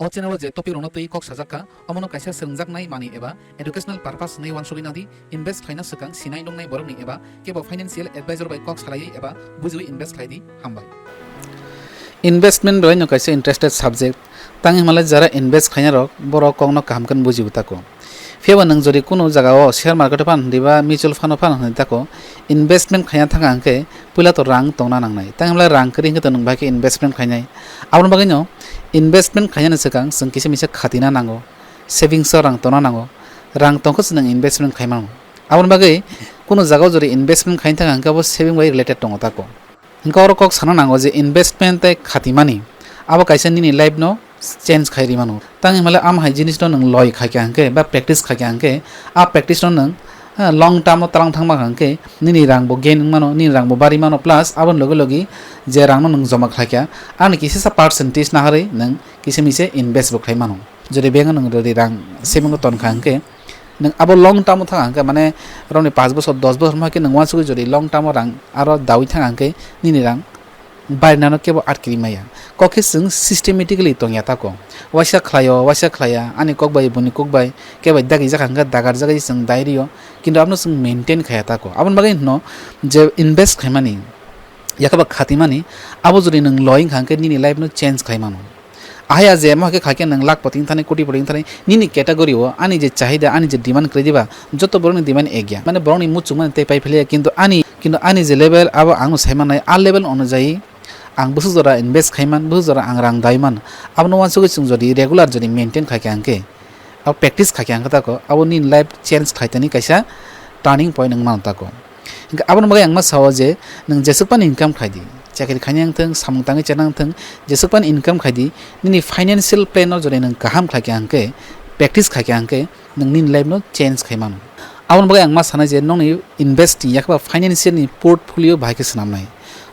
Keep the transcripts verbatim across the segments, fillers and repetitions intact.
O channel o je topic rokno twi kok sajak kha, omono kaisa swrwngjaknai manwi eba educational purpose hwnwi uansugwi nadi, invest khlaina swkang sinai nungnai borokni eba kebo financial advisor bai kok salaiwi eba bujiwi invest khlai di. Hambai. Investment belai no kaisa interested subject, tang himale jara invest khlaina rok borok kokno kaham khe bujiwi tako. Phiya ba nwng jodi kunu jaga o share market o phan hwnwi ba mutual fund o phan hwnwi tako investment khlaina thang hwnkhe puila to rang tongna nangnai. Tang himle rang kwrwi hwnkhe to nwng bahai khe investment khlainai. Aboni bagwi no investment khlainani swkang chwng kisa misa khatina nango, savings o rang tongna nango. Rang tongkhe se nwng investment khlai mano. Aboni bagwi kunu jaga o jodi investment khlaina thang hwnkhe abo saving bai related tongo tako. Hwnkhe oro kok sana nango je investment tei khatimani abo kaisa nini life no change khai ri mano. Tang himale am hai jinis no nwng loi khai kha hwnkhe ba practice khai kha hwnkhe, a practice no nwng, ha, long term o talang thangma hwnkhe nini rang bo gain wng mano, nini rang bo bari mano, plus aboni logi logi je rang no nwng joma khlai kha ani kisa sa percentage naharwi nwng kisa misa invest bo khlai mano. Jodi bank o nwng jodi rang saving o ton kha hwnkhe, nwng abo long term o thang hwnkhe, mane romni paanch bosor, dos bosor ma khe nwng uansugwi jodi long term o rang aro dawi thang hwnkhe, nini rang barinano kebo atkiri maya. Kok khe chwng systematically tongya tako. Waisa khlaio, waisa khlaiya, ani kok bai, boni kok bai, kebo dagi jak hwnkhe dagar jagwi chwng dai rio, kintu abono chwng maintain khaya tako. Aboni bagwi hwno je invest khaimani, yakaba khatimani, abo jodi nwng loi wngkha hwnkhe nini life no change khlai mano. Ahaya je amo khe khaikhe nwng lakh poti wngthani, koti poti wngthani, nini category o ani je chahida, ani je demand kwrwi diba, joto borokni demand ekya. Mane borokni muchungmani tei pai philiya, kintu ani, kintu ani je level abo ang no sai mannai, a level onujayi ang bwswk jora invest khaiman, bwswk jora ang rang daiman. Abono uansugwi chwng jodi regular jodi maintain khaikha hwnkhe, abo practice khaikha hwnkhe tako, abo nini life change khaitani kaisa turning point wng mano tako. Hingke aboni bagwi ang ma sao je nwng jeswk phano income khlai di, chakri khaina wng thung, samung tangwi chana wng thung, jeswk phano income khlai di, nini financial plan no jodi nwng kaham khlai kha hwnkhe, practice khai kha hwnkhe, nwng nini life no change khai mano. Aboni bagwi ang ma sanai je nokni invest ni yakba financial ni portfolio bahai khe swnamnai.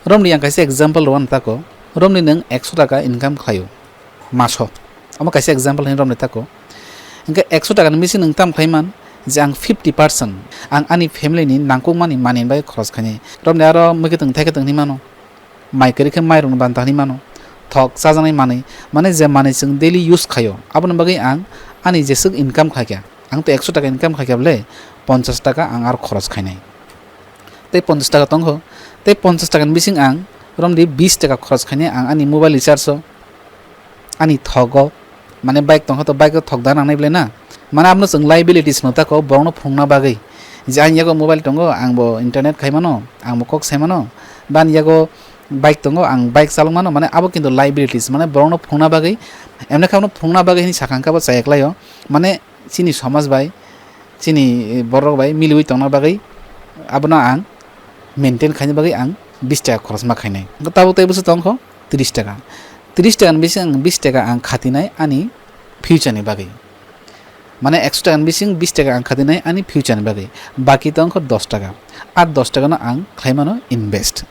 Romni ang kaisa example rwna tako, romni nwng ekso taka income khlaio. Maso. Omo kaisa example hinwi romni tako. Hingke ekso taka ni bising nwng tam khlai man je ang fifty percent ang ani family ni nangkukmani manwi bai khoros khainai. Romni aro mwkhwtwng thaikhe tong hinwi mano. Mai kwrwi khe mai rwng banta hinwi mano. Thok chajaknai manwi, mane je manwi chwng daily use khaio. Aboni bagwi ang ani jeswk income khlaikha. Ang to ekso taka income khlaikha bwle, ponchash taka ang aro khoros khainai. Tei ponchash taka tongkho. Tei ponchash taka ni bising ang romni bis taka khoros khainai ang ani mobile recharge o. Ani thogo, mane bike tongkha to bike o thok da nangnai bwle na? Mane abono chwng liabilities no tako borokno phunukna bagwi. Je ani yago mobile tongo, ang bo internet khai mano, ang bo kok sai mano, ba ani yago bike tongo, ang bike chalok mano, mane abo kintu liabilities, mane borokno phunukna bagwi. Emne khe abono phunukna bagwi hinwi sakha hwnkhe abo chaya kwlaio, mane chini somaj bai, chini borok bai miliwi tongna bagwi abono ang maintain khaina bagwi ang bis taka khorosma khainai. Tabuk tei bwswk tongkho tris taka. Tris taka ni bising ang bis taka ang khatinai ani future ni bagwi. Mane ekso taka ni bising bis taka ang khatinai ani future ni bagwi. Baki tongkho dos taka. Ar dos taka no ang khlai mano invest.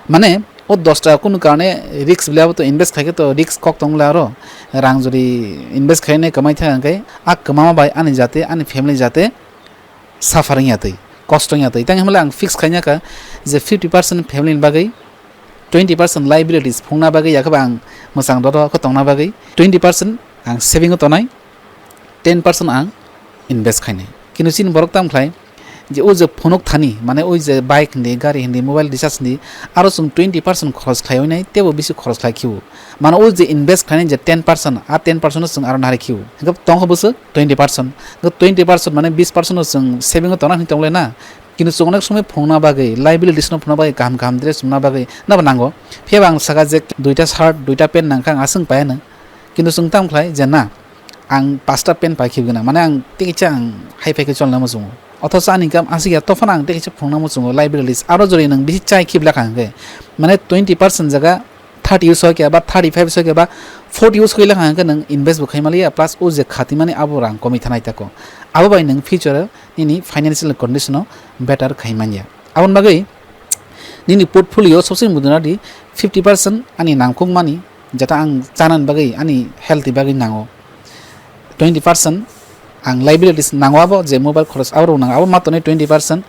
Mane o dos taka kunu karone risk bwle abo to invest khaikhe to risk kok tong bwle aro rang jodi invest khainai kwmai thang khe a kwmama bai ani jate ani family jate suffer wngya twi, kosto wngya twi. Tang himle ang fix khaina kha je fifty percent family ni bagwi, twenty percent liabilities phungna bagwi, yakhe ba ang mwchang dodo khe tongna bagwi, twenty percent ang saving o tonai, ten percent ang invest khainai. Kintu chini borok tam khlai je o je phunuk thani, mane o je bike hindi, gari hindi, mobile recharge hindi, aro chwng twenty percent khoros khlaiwi nai, tebo bisi khoros khlai khiu. Mane o je invest khlainai je ten percent, a ten percent no chwng aro nari khiu. Hingke tongkha bwswk twenty percent. Hingke twenty percent mane bis percent no chwng saving o tongna hinwi tonglai na. Kintu chwng onek somoi phungna bagwi, liabilities no phungna bagwi, kaham kaham dress chumna bagwi, nabo nango. Phiya ba ang saka je duita shirt, duita pant nangkha, ang aswng paiya nang. Kintu chwng tam khlai je na, ang pasta pant pai khibi gwnang, mane ang tei kisa ang hai phai khe cholna muchungo. Othocho ani income aswk ya, tophano ang tei kisa phungna muchungo, liabilities. Aro jodi nwng bisi chai khibla kha hwnkhe, mane twenty percent jaga thirty use hoikhe ba thirty five use hoikhe ba forty use hoila kha hwnkhe nwng invest bo khai maliya, plus o je khatimani abo rang komwi thanai tako. Abo bai nwng future o nini financial condition o better khai manya. Aboni bagwi nini portfolio sobse muduna di fifty percent ani nangkukmani, jeta ang chanani bagwi ani health ni bagwi nango. Twenty percent ang liabilities nango abo je mobile khoros abo rok nango, abo ma tonwi twenty percent,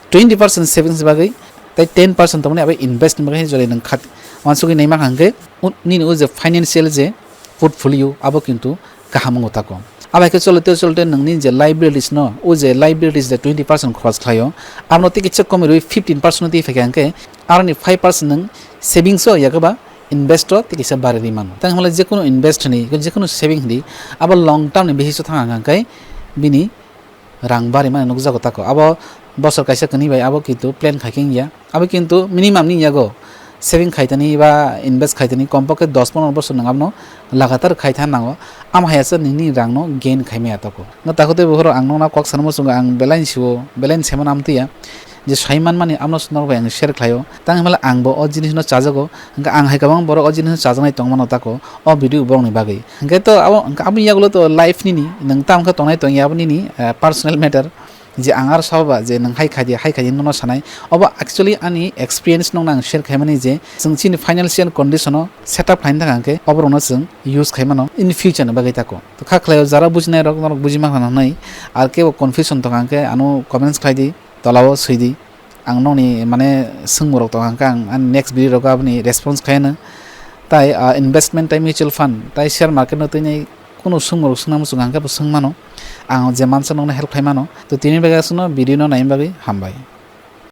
twenty percent savings bagwi, tei ten percent tongmani abo invest ni bagwi jodi nwng khat uansugwi naima hwnkhe un-, nini o je financial je portfolio abo kintu kaham wngo tako. Abo hai khe cholote cholote nwngni je liabilities no, o je liabilities je twenty percent khorok khlaio, abono tei kisa komirwi fifteen percent no twi phaikha hwnkhe aroni five percent nwng savings o yakaba invest o tei kisa bari rwi mano. Tei hwnle jekunu invest hwnwi, jekunu saving hwnwi, abo long term ni basis o thang hwnkhe bini rang bari mani nukjago tako. Abo bosor kaisa kwnwi bai abo kintu plan khai khe wngya. Abo kintu minimum ni yago saving khaitani ba invest khaitani kompokhe dos pono bosor nwng abono lagatar khai than nango. Amo hai asa nini rang no gain khai maya tako. No tako tei bukhoro ang nokna kok sanmo chungo ang belai sio, belai semana amtwiya. Je sai man mani amno norok bai ang share khlaio. Tang himala ang bo o jinis no chajago. Hwnkhe ang hai kwbang borok o jinis no chajaknai tongmano tako o video borok ni bagwi. Hwnkhe to abo, hwnkhe aboni yagulo to life nini, nwng tam khe tongnai tongya abo nini, eh, personal matter. Je ang aro sabo ba je nwng hai khaidi, hai khaidi nono sanai. Obo actually ani experience nokno ang share khaimani je chwng chini financial condition o setup khlaina thang khe oborokno chwng use khaimano in future ni bagwi tako. To kha khlaio jara bujinai rok norok buji mankha hwnwi ar kebo confusion tong khe ano comments khlaidi. Tolao swidi. Ang nokni mane swngmorok tong hwnkhe ang ani next video rogo aboni response khaino. Tai, ah, investment tai mutual fund tai share market no twi kunu swngmorok swngna muchung hwnkhe bo swngmano. Ang je mansa nokno help khaimano. To tini bagwi aswkno video no naina bagwi hambai.